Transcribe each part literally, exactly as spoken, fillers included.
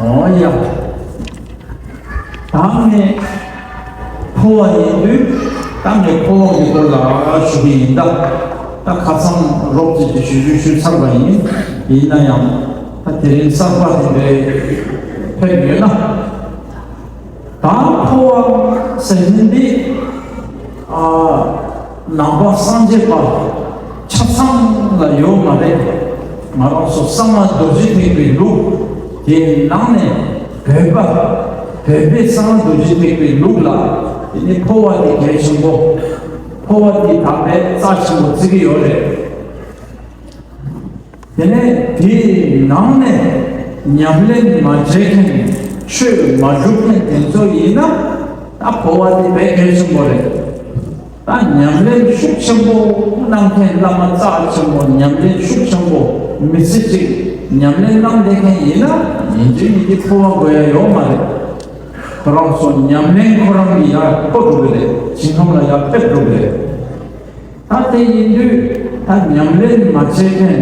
འོ་ཡ། ད་ངས་འཕོ་བ་ཡིན་དུས་ད་ངས་འཕོ་བ་གི་སྐོར་ལ་ཞུ་གི་ཡིན། ད་ད་ཁ་སང་རོབ་ཙམ་གྱི་ཞུ་རྒྱུ་ཞུས་ཚར་བ་ཡིན། ཡིན་ན་ཡང་ད་དེ་རིང་གསར་པ་དེ་འདྲའི་ཕེབས་ཡོད་ན། ད་འཕོ་བ་ཟེར་མཁན་འདི་ཨ་ནང་པ་སངས་རྒྱས་པ་ཆ་ཚང་ལ་ཡོད་མ་རེད། ང་རང་ཚོ་གསང་སྔགས་རྡོ་རྗེ་ཐེག་པའི་ལུགས་དེའི་ནང་ནས་བོད་པ་བོད་པའི་གསང་སྔགས་རྡོ་རྗེ་ཐེག་པའི་ལུགས་ལ་དེ་ནི་འཕོ་བ་དེ་གལ་ཆེན་པོ། འཕོ་བ་དེ་དམ་པའི་རྩ་ཆེན་པོ་བརྩི་གི་ཡོད་རེད། དེ་ནས་དེའི་ནང་ནས་ཉམས་ལེན་མ་བྱེད་མཁན་ཆོས་མ་སྒྲུབ་མཁན་དེ་ཚོ་ཡིན་ན་ད་འཕོ་བ་དེ་དཔེ་གལ་ཆེན་པོ་རེད། ད་ཉམས་ལེན་ཤུགས་ཆེན་པོ་གནང་མཁན་བླ་མ་རྩ་ཆེན་པོ་ཉམས་ལེན་ཤུགས་ཆེན་པོ་མི་ཚེ་གཅིག་ཉམས་ལེན་གནང་བསྡད་མཁན་ཡིན་ན་ཡིན་གཅིག་མིན་གཅིག་འཕོ་བ་དགོས་ཡ་ཡོད་མ་རེད། ཁོ་རང་ཚོ་ཉམས་ལེན་ཁོ་རང་གིས་ཡར་འཕོ་འགྲོ་གི་རེད། ཞིང་ཁམས་ལ་ཡར་ཕེབས་འགྲོ་གི་རེད། ད་དེ་ཡིན་དུས་ད་ཉམས་ལེན་མ་བྱེད་མཁན་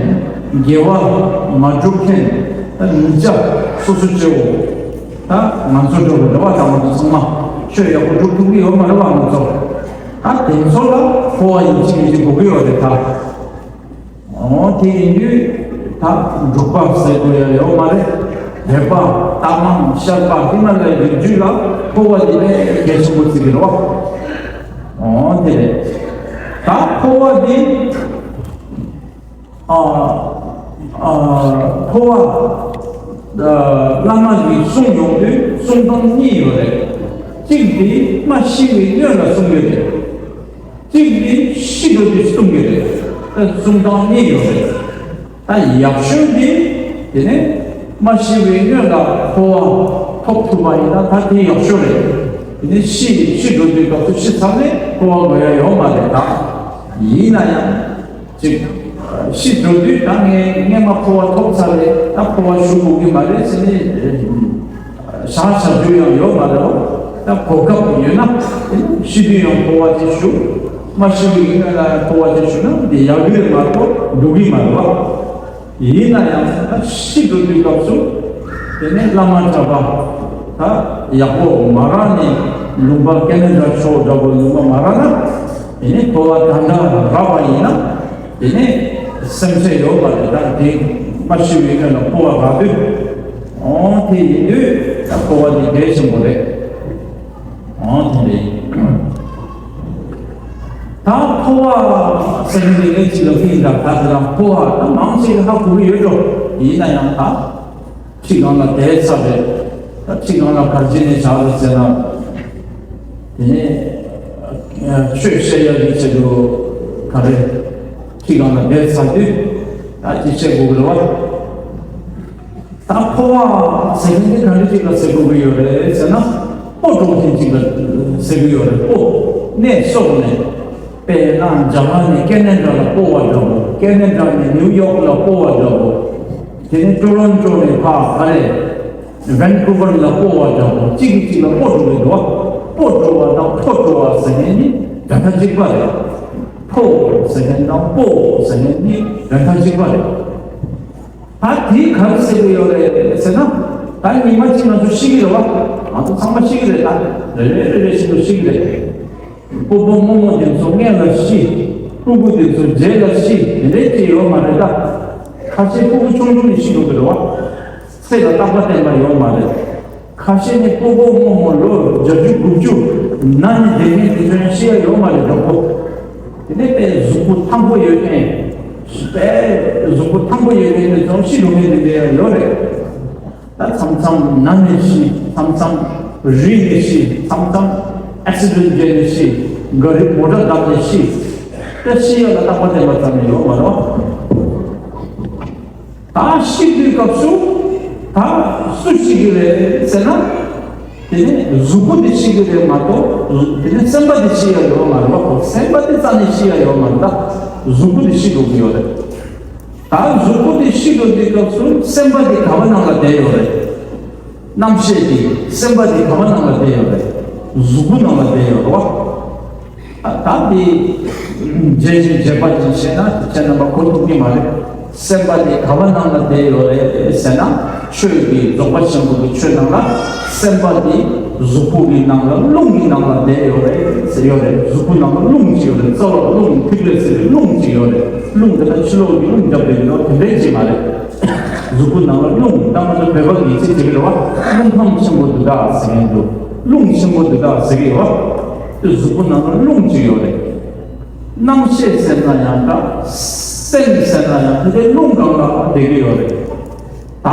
དགེ་བ་མ་སྒྲུབ་མཁན་ད་མི་སྐྱ་སོ་སོ་སྐྱེ་བོ་ད་ང་ཚོ་འགྲོ་གི་རེད་བ། ད་ང་ཚོ་ཚང་མ་ཆོས་ཡག་པོ་སྒྲུབ་ཐུབ་ཀྱི་ཡོད་མ་རེད་བ་ང་ཚོ། ད་དེ་ཚོ་ལ་འཕོ་བ་ཡིན་གཅིག་མིན་གཅིག་དགོས་ཀྱི་ཡོད་རེད་ད། འོ་དེ་ཡིན་དུས་ད་འབྲུག་པ་ཟེར་དགོས་ཡ་ཡོད་མ་རེད། བོད་པ་རྟ་མང་ཤར་པ་ཧི་མ་ལ་ཡའི་རི་རྒྱུད་ལ་འཕོ་བ་འདི་ནས་གལ་ཆེན་པོ་བརྩི་གི་རེད་བ། འོ་དེ་རེད། ད་འཕོ་བ་འདི་ཨ་ཨ་འཕོ་བ་ཨ་བླ་མ་གིས་གསུངས་ཡོང་དུས་གསུང་སྟངས་གཉིས་ཡོད་རེད། གཅིག་འདི་མ་ཤི་བའི་སྔོན་ལ་གསུང་གི་རེད། གཅིག་འདི་ཤི་འགྲོ་དུས་གསུང་གི་རེད། ད་གསུང་སྟངས་གཉིས་ཡོད་རེད། ད་ཡག་ཤོས་འདི་དེ་ནས་མ་ཤི་བའི་སྔོན་ལ་འཕོ་བ་ཐོབ་ཐུབ་པ་ཡིན་ན་ད་དེ་ཡག་ཤོས་རེད། དེ་ནས་ཤི་ཤི་འགྲོ་དུས་སྐབས་སུ་ཤི་ཚར་ནས་འཕོ་བ་དགོས་ཡ་ཡོད་མ་རེད་ད། ཡིན་ན་ཡང་ཅིག་ཤི་འགྲོ་དུས་ད་ངས་སྔས་མ་འཕོ་བ་ཐོབ་ཚར་རེད། ད་འཕོ་བ་ཞུ་དགོས་ཀྱི་མ་རེད་ཟེར་ནས་བཞག་བཞག་རྒྱུ་ཡང་ཡོད་མ་རེད། ད་གོ་སྐབས་ཡོད་ན་ཤི་དུས་ཡང་འཕོ་བ་ཅིག་ཞུ། མ་ཤི་བའི་སྔོན་ལ་འཕོ་བ་ཅིག་ཞུ་ན་འདི་ཡག་གི་རེད་མ་གཏོགས་སྡུག་གི་མ་རེད་བ། ཡིན་ན་ཡང་ད་ཤི་འགྲོ་དུས་སྐབས་སུ་དེ་ནས་བླ་མ་གྲྭ་པ་ད་ཡག་པོ་མ་རག་ནས་ལུང་པ་སྐལ་ལྡན་དྲ་ཤོག་འདྲ་པོ་ལུང་པ་མ་རག་ན་དེ་ནས་འཕོ་བ་ད་འདྲ་རག་པ་ཡིན་ན། དེ་ནས་སེམས་ཁྲལ་ཡོད་པ་རེད། ད་དེ་མ་ཤི་བའི་སྔོན་ལ་འཕོ་བ་རག་དུས། འོ་དེ་ཡིན་དུས་ད་འཕོ་བ་དེ་གལ་ཆེན་པོ་རེད། འོ་དེ་རེད། ད་འཕོ་བ་ཟེར་མཁན་དེ་ངས་ཅིག་ལ་ཕུལ་ཡིན་ད། ད་དེ་རང་འཕོ་བ་ད་མང་ཆེ་གི་ཧ་གོ་གི་ཡོད་འགྲོ། ཡིན་ན་ཡང་ད། ཁྲི་སྒང་ལ་བསྡད་ཚར་རེད། ད་ཁྲི་སྒང་ལ་ག་རེ་བྱས་ནས་བཞག་རེད་ཟེར་ན། དེ་ནས་ཆོས་བཤད་ཡག་གི་ཆེད་དུ་ག་རེ་ཁྲི་སྒང་ལ་བསྡད་ཚར་དུས་ད་ཅི་བཤད་དགོས་ཀྱི་རེད་བ། ད་འཕོ་བ་ཟེར་མཁན་དེ་ག་འདྲ་ཅིག་ལ་ཟེར་དགོས་ཀྱི་ཡོད་རེད་ཟེར་ན། སྤོ་འགྲོ་མཁན་ཅིག་ལ་ཟེར་གྱི་ཡོད་རེད། སྤོ་གནས་སོགས་ནས། དཔེར་ན་རྒྱ་གར་ནས་ཀེ་ན་ཌ་ལ་སྤོ་བ་འདྲ་པོ། ཀེ་ན་ཌ་ནས་ནིའུ་ཡོག་ལ་སྤོ་བ་འདྲ་པོ། དེ་ནས་ཊོ་རོན་ཊོ་ནས་ཕར་ག་རེ་ཝན་ཀུ་ཝར་ལ་སྤོ་བ་འདྲ་པོ། གཅིག་གིས་གཅིག་ལ་སྤོ་འགྲོ་གི་འདུག་བ། སྤོ་འགྲོ་བ་དང་འཕོ་འགྲོ་བ་ཟེར་མཁན་གཉིས་དོན་དག་གཅིག་པ་རེད། འཕོ་ཟེར་མཁན་དང་སྤོ་ཟེར་མཁན་གཉིས་དོན་དག་གཅིག་པ་རེད། ད་དེ་ག་རེ་ཟེར་གྱི་ཡོད་རེད་ཟེར་ན། ད་ཉི་མ་གཅིག་ང་ཚོ་ཤི་གི་རེད་བ། ང་ཚོ་ཚང་མ་ཤི་གི་རེད། ད་རེ་རེ་རེ་རེ་བཞིན་དུ་ཤི་གི་རེད། སྤོ་བོ་རྨོ་མོ་དེ་ཚོ་སྔོན་ལ་ཤི། སྤུ་གུ་དེ་ཚོ་རྗེས་ལ་ཤི། དེ་འདྲས་ཅིག་ཡོད་མ་རེད་ད། ཁ་ཤས་སྤུ་གུ་ཆུང་ཆུང་ནས་ཤི་འགྲོ་གི་རེད་བ། ཚེ་ལ་རྟག་པ་བརྟན་པ་ཡོད་མ་རེད། ཁ་ཤས་ནི་སྤོ་བོ་རྨོ་མོ་ལོ་བརྒྱད་ཅུ་དགུ་བཅུ་ན་ནས་བསྡད་མཁན་དེ་ཚོ་ཡང་ཤི་ཡ་ཡོད་མ་རེད། གྲོགས་པོ། དེ་ནས་དཔེ་གཟུགས་པོ་ཐང་པོ་ཡོད་མཁན། དཔེ་གཟུགས་པོ་ཐང་པོ་ཡོད་མཁན་དེ་ཚོ་ཤི་འགྲོ་མཁན་དེ་འདྲ་ཡང་ཡོད་རེད། ད་མཚམས་མཚམས་ན་ནས་ཤི། མཚམས་མཚམས་རིལ་ནས་ཤི། མཚམས་མཚམས་ཨེག་སི་ཌེན་བྱས་ནས་ཤི། ག་རི་མོ་ཊ་བརྡབས་ནས་ཤི། ད་ཤི་ཡ་ལ་རྟག་པ་བརྟན་པ་ཙམ་ཡང་ཡོད་མ་རེད། ད་ཤི་དུས་སྐབས་སུ་ད་སུ་ཤི་གི་རེད་ཟེར་ན། དེ་ནས་གཟུགས་པོ་དེ་ཤི་གི་རེད་མ་གཏོགས། དེ་ནས་སེམས་པ་དེ་ཤི་ཡ་ཡོད་མ་རེད་བ། སེམས་པ་དེ་རྩ་ནས་ཤི་ཡ་ཡོད་མ་རེད། ད་གཟུགས་པོ་དེ་ཤི་འགྲོ་གི་ཡོད་རེད། ད་གཟུགས་པོ་དེ་ཤི་འགྲོ་དུས་སྐབས་སུ་སེམས་པ་དེ་ག་བ་ནང་ལ་བསྡད་ཡོད་རེད། རྣམ་ཤེས་དེ་སེམས་པ་དེ་ག་བ་ནང་ལ་བསྡད་ཡོད་རེད། གཟུགས་པོ་ནང་ལ་བསྡད་ཡོད་རེད་བ། ད་ད་འདི་རྗེས་ཤིང་རྗེས་པ་ཅིག་བཤད་ན་ཁྱེད་རྣམ་པ་གོ་ཐུབ་ཀྱི་མ་རེད། སེམས་པ་དེ་ག་བ་ནང་ལ་བསྡད་ཡོད་རེད་ཟེར་ན། ཆོས་ཀྱི་རྫོགས་པ་ཆེན་པོ་གི་ཆོས་ནང་ལ། སེམས་པ་དེ་གཟུགས་པོ་གི་ནང་ལ་རླུང་གི་ནང་ལ་བསྡད་ཡོད་རེད་ཟེར་ཡོད་རེད། གཟུགས་པོ་ནང་ལ་རླུང་ཅིག་ཡོད་རེད། རྩ་བ་རླུང་ཐིག་ལེ་ཟེར་བའི་རླུང་ཅིག་ཡོད་རེད། རླུང་དེ་ལ་ཕྱི་ལོགས་ཀྱི་རླུང་རྒྱབ་པའི་ནང་དེ་འདྲའི་ཅིག་མ་རེད། གཟུགས་པོ་ནང་ལ་རླུང་ད་མ་ད་བོད་པ་གི་ཚིག་དེ་གི་རེད་བ། རླུང་ཁམས་ཆེན་པོ་འདི་དག་ཟེར་མཁན་འདུག་རླུང་ཆེན་པོ་འདི་དག་ཟེར་གི་ཡོད་བ། དེ་གཟུགས་པོ་ནང་ལ་རླུང་ཅིག་ཡོད་རེད། རྣམ་ཤེས་ཟེར་ན་ཡང་འདྲ། སེམས་ཟེར་ན་ཡང་དེ་འདྲའི་རླུང་སྒང་ལ་བསྡད་ཀྱི་ཡོད་རེད། ད་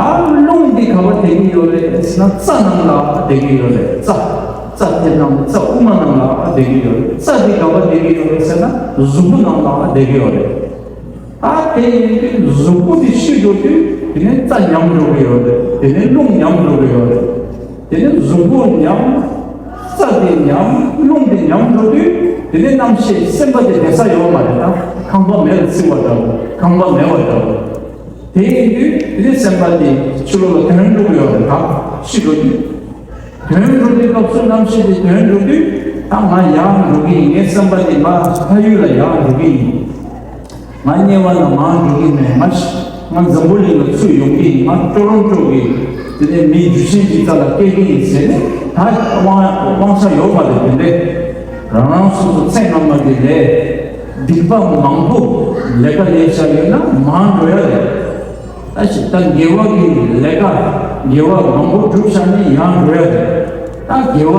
རླུང་འདི་ག་པར་བསྡད་ཀྱི་ཡོད་རེད་ཟེར་ན། རྩ་ནང་ལ་བསྡད་ཀྱི་ཡོད་རེད། རྩ། རྩ་དེ་ནང་རྩ་དབུ་མ་ནང་ལ་བསྡད་ཀྱི་ཡོད་རེད། རྩ་འདི་ག་པར་བསྡད་ཀྱི་ཡོད་རེད་ཟེར་ན། གཟུགས་པོ་ནང་ལ་བསྡད་ཀྱི་ཡོད་རེད། ད་དེ་ཡིན་དུས་གཟུགས་པོ་དེ་ཤི་འགྲོ་དུས་དེ་ནས་རྩ་ཉམས་འགྲོ་གི་ཡོད་རེད། དེ་ནས་རླུང་ཉམས་འགྲོ་གི་ཡོད་རེད། དེ་ནས་གཟུགས་པོ་ཉམས། རྩ་དེ་ཉམས། རླུང་དེ་ཉམས་འགྲོ་དུས་དེ་ནས་རྣམ་ཤེས་སེམས་པ་དེ་བསྡད་ས་ཡོད་མ་རེད། ད་ཁང་པ་མེ་ལ་ཚིག་པ་འདྲ་བོ། ཁང་པ་མེད་པ་འདྲ་བོ། དེ་ཡིན་དུས་དེ་ནས་སེམས་པ་དེ་ཕྱི་ལོགས་ལ་དོན་འགྲོ་གི་ཡོད་རེད། ད་ཤི་འགྲོ་དུས། དོན་འགྲོ་དུས་སྐབས་སུ་རྣམ་ཤེས་དེ་དོན་འགྲོ་དུས། ད་ང་ཡར་འགྲོ་གི་ཡིན། ངའི་བསམ་པ་དེ་ང་ཕ་ཡུལ་ལ་ཡར་འགྲོ་གི་ཡིན། ང་དམྱལ་བ་ལ་མར་འགྲོ་གི་མེད། ང་ང་འཛམ་བུ་གླིང་ལ་ཚུར་ཡོང་གི་ཡིན། ང་ཀྲོ་རོན་ཀྲོ་གི་དེ་ནས་མི་རྒྱུ་ཆེན་གྱི་རྩ་ལ་སྐྱེ་གི་ཡིན་ཟེར་ནས། ད་དབང་དབང་ཆ་ཡོད་མ་རེད། དེ་འདྲས་རང་རང་སོ་སོ་ཚེ་སྔ་མ་གི་ལས་སྡིག་པ་མང་པོ་ལས་ཀ་ལས་བཞག་ཡོད་ན་མར་འགྲོ་ཡ་རེད། ད་ཞིག་ད་དགེ་བ་གི་ལས་ཀ་དགེ་བ་མང་པོ་བསྒྲུབས་བཞག་ནས་ཡར་འགྲོ་ཡ་རེད། ད་དགེ་བ་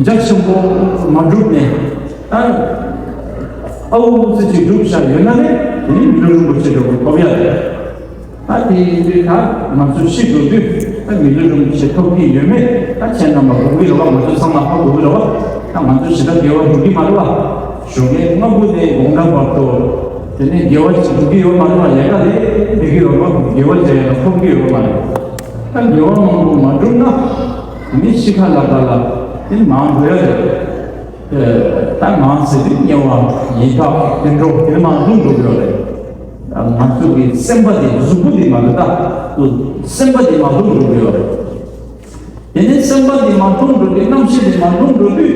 རྒྱ་ཆེན་པོ་མ་བསྒྲུབས་ནས། ད་ཨ་འུ་ཙི་ཅིག་བསྒྲུབས་བཞག་ཡོད་ན་ནི། དེ་ནི་མི་ལུས་རིན་པོ་ཆེ་འདྲ་པོ་ཐོབ་ཡ་རེད། ད་དེ་ཡིན་དུས་ད་ང་ཚོ་ཤི་འགྲོ་དུས་ད་མི་ལུས་རིན་པོ་ཆེ་ཐོབ་ཀྱི་ཡོད་མེད་ད་ཁྱེད་རྣམ་པ་གོ་གི་རེད་བ། ང་ཚོ་ཚང་མ་ཧ་གོ་གི་རེད་བ། ད་ང་ཚོ་ཞེ་དྲག་དགེ་བ་སྒྲུབ་ཀྱི་མ་རེད་བ། ཞོགས་ཀས་སྔ་པོ་ནས་དགོང་དག་བར་དུ་དེ་ནས་དགེ་བ་ཅིག་སྒྲུབ་ཀྱི་ཡོད་མ་རེད་བ། ལས་ཀ་ལས་བསྡད་ཀྱི་ཡོད་རེད་བ། དགེ་བ་བྱས་ཡོད་ན་ཐོབ་ཀྱི་ཡོད་མ་རེད། ད་དགེ་བ་མང་པོ་མ་བསྒྲུབས་ན་དེ་ནི་ཤི་ཁ་ལ་ཁ་ལ་དེ་མར་འགྲོ་ཡ་རེད། ད་ང་ཟེར་དུས་དམྱལ་བ་ཡི་དྭགས་དུད་འགྲོ་དེ་མར་ལྷུང་འགྲོ་གི་ཡོད་རེད། ང་ཚོ་གི་སེམས་པ་དེ་གཟུགས་པོ་དེ་མ་རེད། ད་སེམས་པ་དེ་མར་ལྷུང་འགྲོ་གི་ཡོད་རེད། དེ་ནས་སེམས་པ་དེ་མར་ལྷུང་འགྲོ་དུས། རྣམ་ཤེས་དེ་མར་ལྷུང་འགྲོ་དུས།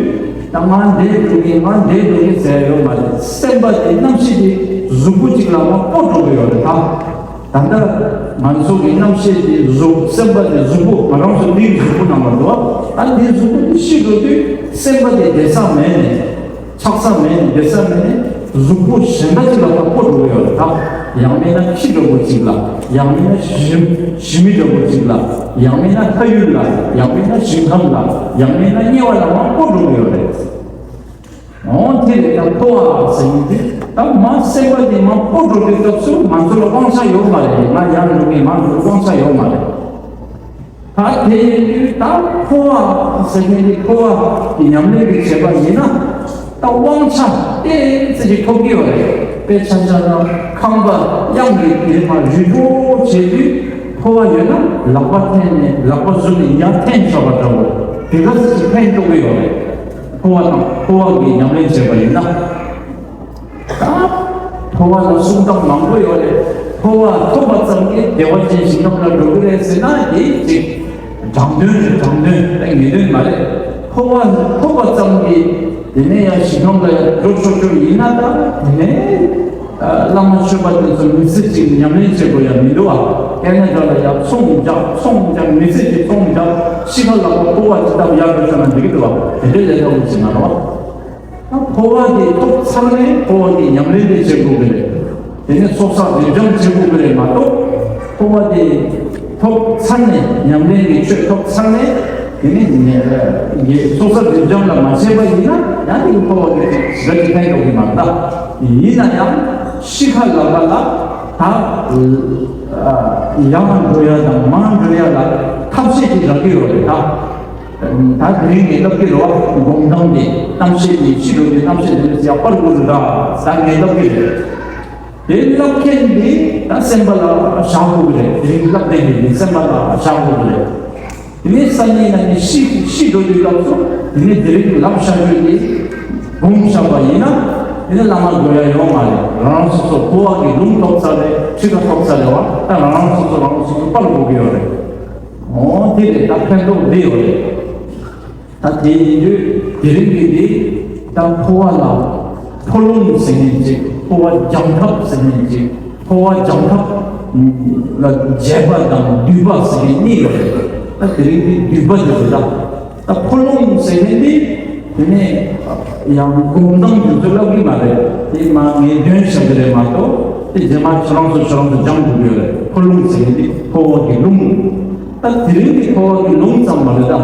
ད་ང་འདིར་འགྲོ་གི། ང་འདིར་འགྲོ་གི་ཟེར་ཡ་ཡོད་མ་རེད། སེམས་པ་དེ་རྣམ་ཤེས་དེ་གཟུགས་པོ་གཅིག་ལ་མར་སྤོ་འགྲོ་གི་ཡོད་རེད། ད་ད་ལྟ་ང་ཚོ་གི་རྣམ་ཤེས་དེ་གཟུགས། སེམས་པ་དེ་གཟུགས་པོ། ང་རང་ཚོ་འདིའི་གཟུགས་པོ་ནང་ལ་འདུག་ད་འདིའི་གཟུགས་པོ་དེ་ཤི་འགྲོ་དུས་སེམས་པ་དེ་བསྡད་ས་མེད་ནས། ཆགས་ས་མེད་ནས། བསྡད་ས་མེད་ནས། གཟུགས་པོ་གཞན་དག་ཅིག་ལ་ད་སྤོ་འགྲོ་གི་ཡོད་རེད། ད་ཡང་མིན་ན་ཁྱི་འདྲ་པོ་ཅིག་ལ། ཡང་མིན་ན་ཞི་ཞི་མི་འདྲ་པོ་ཅིག་ལ། ཡང་མིན་ན་ཕ་ཡུལ་ལ། ཡང་མིན་ན་ཞིང་ཁམས་ལ། ཡང་མིན་ན་དམྱལ་བ་ལ་མར་སྤོ་འགྲོ་གི་ཡོད་རེད། འོ་དེ་རེད། ད་འཕོ་བ་ཟེར་མཁན་དེ། ད་མར་སེམས་པ་དེ་མར་སྤོ་འགྲོ་དུས་སྐབས་སུ་ང་ཚོ་ལ་དབང་ཆ་ཡོད་མ་རེད། ང་ཡར་འགྲོ་གི་མར་འགྲོ་གི་དབང་ཆ་ཡོད་མ་རེད། ད་དེ་ཡིན་དུས་ད་འཕོ་བ་ཟེར་མཁན་དེ། འཕོ་བ་གི་ཉམས་ལེན་དེ་བྱས་པ་ཡིན་ན། ད་དབང་ཆ་ཏོག་ཙམ་ཅིག་ཐོབ་ཀྱི་ཡོད་རེད། དཔེ་ཆ་བཞག་ན་ཁང་པ་གཡང་གི་དེ་མར་རི་བོ་བྱས་དུས། འཕོ་བ་ཡོད་ན་ལག་པ་འཐེན་ནས་ལག་པ་བཟུང་ནས་ཉ་འཐེན་བཞག་པ་འདྲ་བོ། དེ་ག་ཚོད་ཅིག་འཐེན་ཐུབ་ཀྱི་ཡོད་རེད། འཕོ་བ་དང་འཕོ་བ་གི་ཉམས་ལེན་བྱས་པ་ཡིན་ན། ད་འཕོ་བ་ལ་གསུང་སྟངས་མང་པོ་ཡོད་རེད། འཕོ་བ་ཐོབ་པ་ཙམ་གྱིས་བདེ་བ་ཅན་ཞིང་ཁམས་ལ་འགྲོ་གི་རེད་ཟེར་ན། དེ་ཅིག་དྲང་དོན་རེད། དྲང་དོན་རེད། ངེས་དོན་མ་རེད། འཕོ་བ་ཐོབ་པ་ཙམ་གྱིས་དེ་ནས་ཡང་ཞིང་ཁམས་ལ་ཡང་འགྲོ་ཆོག་ཆོག་ཡིན་ན། ད་དེ་ནས་བླ་མ་ཆོས་པ་དེ་ཚོ་མི་ཚེ་གཅིག་ཉམས་ལེན་བྱེད་དགོས་ཡ་མི་འདུག་ཨ། ཁེ་ན་ཌ་ལ་ཡ་ཚོང་རྒྱག་ཚོང་རྒྱག་མི་ཚེ་གཅིག་ཚོང་རྒྱག་ཤི་ཁ་ལག་པ་འཕོ་བ་ཅིག་བཏབ་ཡར་འགྲོ་ཆོག་ན་འགྲིག་གི་འདུག་ཨ། དེ་འདྲའི་ལས་ཀ་མི་བྱེད་ན་རོགས། ད་འཕོ་བ་དེ་ཐོབ་ཚར་ནས་འཕོ་བ་དེ་ཉམས་ལེན་དེ་བྱེད་དགོས་ཀྱི་རེད། དེ་ནས་ཚོགས་བསགས་རིམ་འབྱམས་བྱེད་དགོས་ཀྱི་རེད་མ་གཏོགས། འཕོ་བ་དེ་ཐོབ་ཚར་ནས། ཉམས་ལེན་གྱི་ཆོས་ཐོབ་ཚར་ནས་དེ་ནས་ནས་ཚོགས་བསགས་རིམ་འབྱམས་ལ་མ་བྱས་པ་ཡིན་ན། ཡང་དེ་གི་འཕོ་བ་དེ་ཞེ་དྲག་ཅིག་ཕན་ཐོགས་ཀྱི་མ་རེད། ད་ཡིན་ན་ཡང་ཤི་ཁ་ལག་པ་ལ་ད་ཡར་འགྲོ་ཡ་དང་མར་འགྲོ་ཡ་ལ་ཐབས་ཤེས་ཅིག་རག་གི་ཡོད་རེད་ད། ད་དེ་རིང་ངས་ལབ་ཀྱི་རེད་བ། སྒོམ་སྟངས་དེ། རྣམ་ཤེས་དེ་ཕྱི་རོལ་གྱི་རྣམ་ཤེས་དེ་ནས་ཡར་སྤར་དགོས་རེད་ད། ད་ངས་ལབ་ཀྱི་རེད། དེ་ལབ་མཁན་དེ་ད་སེམས་པ་ལ་བཞག་དགོས་ཀྱི་རེད། དེ་རིང་ལབ་བསྡད་མཁན་དེ་སེམས་པ་ལ་བཞག་དགོས་ཀྱི་རེད། དེ་ནས་སང་ཉིན་ན་ནི་ཤི་ཤི་འགྲོ་དུས་སྐབས་སུ་དེ་ནས་དེ་རིང་ལབ་བཞག་རྒྱུ་དེ་སྒོམ་བཞག་པ་ཡིན་ན། དེ་ནས་བླ་མ་དགོས་ཡ་ཡོད་མ་རེད། རང་རང་སོ་སོ་འཕོ་བ་གི་ལུང་ཐོབ་ཚར་རེད། ཁྲིད་ཀ་ཐོབ་ཚར་རེད་བ། ད་རང་རང་སོ་སོ་རང་རང་སོ་སོ་སྤར་དགོས་ཀྱི་ཡོད་རེད། འོ་དེ་རེད། ད་ཕན་ཐོགས་འདི་ཡོད་རེད། ད་དེ་ཡིན་དུས་དེ་རིང་གི་འདི་ད་འཕོ་བ་ལ་འཕོ་ལུང་ཟེར་མཁན་ཅིག་འཕོ་བ་སྦྱང་ཐབས་ཟེར་མཁན་ཅིག་འཕོ་བ་སྦྱང་ཐབས་ལ་རྒྱས་པ་དང་བསྡུས་པ་ཟེར་མཁན་གཉིས་ཡོད་རེད། ད་དེ་རིང་འདི་བསྡུས་པ་དེ་རེད་ད། ད་འཕོ་ལུང་ཟེར་མཁན་འདི་དེ་ནས་ཡང་སྒོམ་སྟངས་དེ་ཚོ་ལབ་གི་མ་རེད། དེ་མ་ངས་འདོན་བྱ་གི་རེད་མ་གཏོགས་དེ་རྗེས་མ་ཁྱེད་རང་ཚོ་ཁྱེད་རང་ཚོ་སྦྱང་དགོས་ཀྱི་ཡོད་རེད། འཕོ་ལུང་ཟེར་མཁན་འདི་འཕོ་བ་གི་ལུང་། ད་དེ་རིང་གི་འཕོ་བ་གི་ལུང་ཙམ་མ་རེད་ད།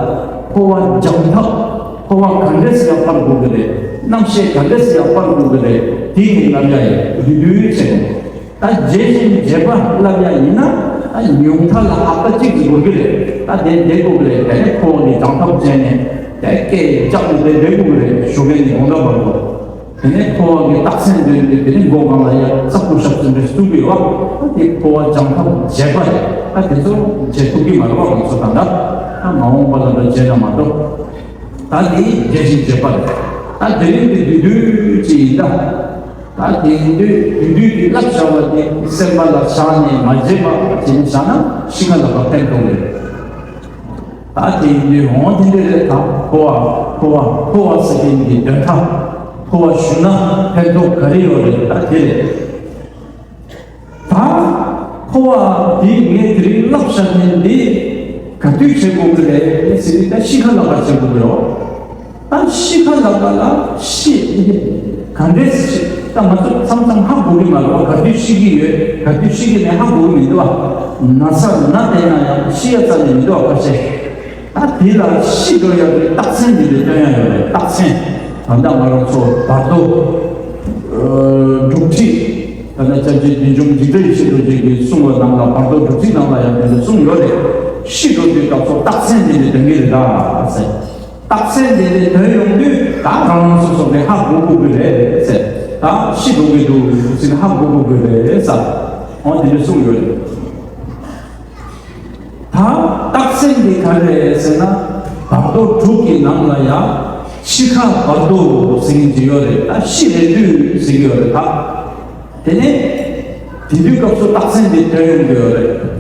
འཕོ་བ་སྦྱང་ཐབས། འཕོ་བ་ག་འདྲས་སེ་ཡར་སྤར་དགོས་ཀྱི་རེད། རྣམ་ཤེས་ག་འདྲས་སེ་ཡར་སྤར་དགོས་ཀྱི་རེད། དེ་ཡི་ལབ་ཡ་ཡི་བསྡུས་བསྡུས་བྱས་ནས། ད་རྗེས་བཞིན་རྗེས་པ་ལབ་ཡ་ཡིན་ན། ད་ཉུང་མཐའ་ལ་ཧབ་ཏ་གཅིག་ཙམ་དགོས་ཀྱི་རེད། ད་དེ་བསྡད་དགོས་ཀྱི་རེད། དེ་ནས་འཕོ་བ་གི་སྦྱང་ཐབས་བྱས་ནས་དེ་སྐད་བཅག་ནས་དེ་བསྡད་དགོས་ཀྱི་རེད། ཞོགས་ཀས་ནས་དགོང་དག་བར་དུ། དེ་ནས་འཕོ་བ་གི་རྟགས་མཚན་འདོན་ཏེ་དེ་ནས་མགོ་སྒང་ལ་ཡ་རྩ་ཀུ་ཤབ་ཙམ་རེ་བཙུགས་ཡོད་པ། ད་དེ་འཕོ་བ་སྦྱང་ཐབས་བྱས་པ་རེད། ད་དེ་ཚོ་བྱེད་ཐུབ་ཀྱི་མ་རེད་པ། ང་ཚོ་ད་ལྟ་ད་མ་འོངས་པ་ལ་འདྲ་བྱས་ན་མ་གཏོགས། ད་དེ་རྗེས་བཞིན་རྗེས་པ་རེད། ད་དེ་རིང་འདི་བསྡུས་བསྡུས་ཅིག་ཡིན་ད། ད་དེ་བསྡུས་བསྡུས་བསྡུས་ཀྱི་བསླབ་བྱ་བ་དེ་སེམས་པ་ལ་བཞག་ནས་མ་བརྗེད་པ་བྱས་ནས་བཞག་ན་ཤི་ཁ་ལ་ཕར་ཕན་ཐོགས་རེད། ད་དེ་ཡིན་དུས་འོང་དེ་འདྲ་རེད། ད་འཕོ་བ་འཕོ་བ་འཕོ་བ་ཟེར་མཁན་གྱི་དོན་དག་འཕོ་བ་ཞུས་ན་ཕན་ཐོགས་ག་རེ་ཡོད་རེད། ད་དེ་རེད། ད་འཕོ་བ་འདི་ངས་དེ་རིང་བསླབ་བྱ་མཁན་འདི་ག་དུས་བྱེད་དགོས་ཀྱི་རེད་ཟེར་ན། ད་ཤི་ཁ་ལ་ཕར་བྱེད་དགོས་ཀྱི་རེད། ད་ཤི་ཁ་ལ་ཕར་ལ་ཤི་ག་འདྲས་ཤི། ད་ང་ཚོ་མཚམས་མཚམས་ཧ་གོ་གི་མ་རེད་པ། ག་དུས་ཤི་གི་ཡོད། ག་དུས་ཤི་གི་མེད་ཧ་གོ་གི་མི་འདུག་པ། ན་ཚ་ན་བསྡད་ན་ཡང་ཤི་ཡ་རྩ་ནས་མི་འདུག་པ། ཁ་ཤས། ད་དེ་ལ་ཤི་འགྲོ་ཡ་གི་རྟགས་མཚན་འདི་འདྲ་སྟོན་ཡ་ཡོད་རེད། རྟགས་མཚན། ད་ལྟ་ང་རང་ཚོ་བར་དོ་སྒྲུབ་ཁྲིད། ད་ལྟ་སྐྱབས་རྗེ་བདུད་འཇོམས་འཇིགས་བྲལ་ཡེ་ཤེས་རྡོ་རྗེ་གིས་གསུངས་པ་ནང་ལ་བར་དོ་སྒྲུབ་ཁྲིད་ནང་ལ་ཡང་དེ་འདྲ་གསུངས་ཡོད་རེད། ཤི་འགྲོ་དུས་སྐབས་སུ་རྟགས་མཚན་འདི་འདྲ་སྟོན་གི་རེད་ད་ཟེར། རྟགས་མཚན་དེ་ལས་དོན་ཡོང་དུས་ད་རང་རང་སོ་སོ་གི་ཧ་གོ་དགོས་ཀྱི་རེད་ཟེར། ད་ཤི་འགྲོ་གི་འདུག་ཟེར་ནས་ཧ་གོ་དགོས་ཀྱི་རེད་ཟེར། འོ་དེ་འདྲ་གསུངས་ཡོད་རེད། ད་རྟགས་མཚན་དེ་ག་རེ་རེད་ཟེར་ན། བར་དོ་དྲུག་གི་ནང་ལ་ཡང་འཆི་ཁ་བར་དོ་ཟེར་མཁན་ཅིག་ཡོད་རེད། ད་ཤི་རན་དུས་ཟེར་གྱི་ཡོད་རེད་ད། དེ་ནས་དེ་དུས་སྐབས་སུ་རྟགས་མཚན་དེ་སྟོན་ཡོང་གི་ཡོད་རེད།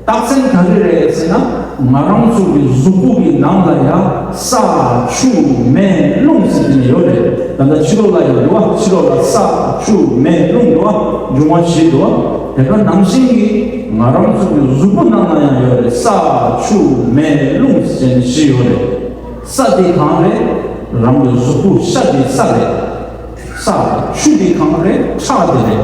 རྟགས་མཚན་ག་རེ་རེད་ཟེར་ན། ང་རང་ཚོ་གི་གཟུགས་པོ་གི་ནང་ལ་ཡང་ས་ཆུ་མེ་རླུང་ཟེར་གྱི་ནི་ཡོད་རེད། ད་ལྟ་ཕྱི་ལོགས་ལ་ཡང་འདུག་པ། ཕྱི་ལོགས་ལ་ས་ཆུ་མེ་རླུང་འདུག་པ། འབྱུང་བ་བཞི་འདུག་པ། དེ་ག་ནང་བཞིན་གྱི་ང་རང་ཚོ་གི་གཟུགས་པོ་ནང་ལ་ཡང་ཡོད་རེད། ས་ཆུ་མེ་རླུང་ཟེར་གྱི་ནི་བཞི་ཡོད་རེད། ས་དེ་གང་རེད། རང་གི་གཟུགས་པོ། ཤ་དེ་ས་རེད། ས། ཆུ་དེ་གང་རེད། ཁྲག་དེ་རེད།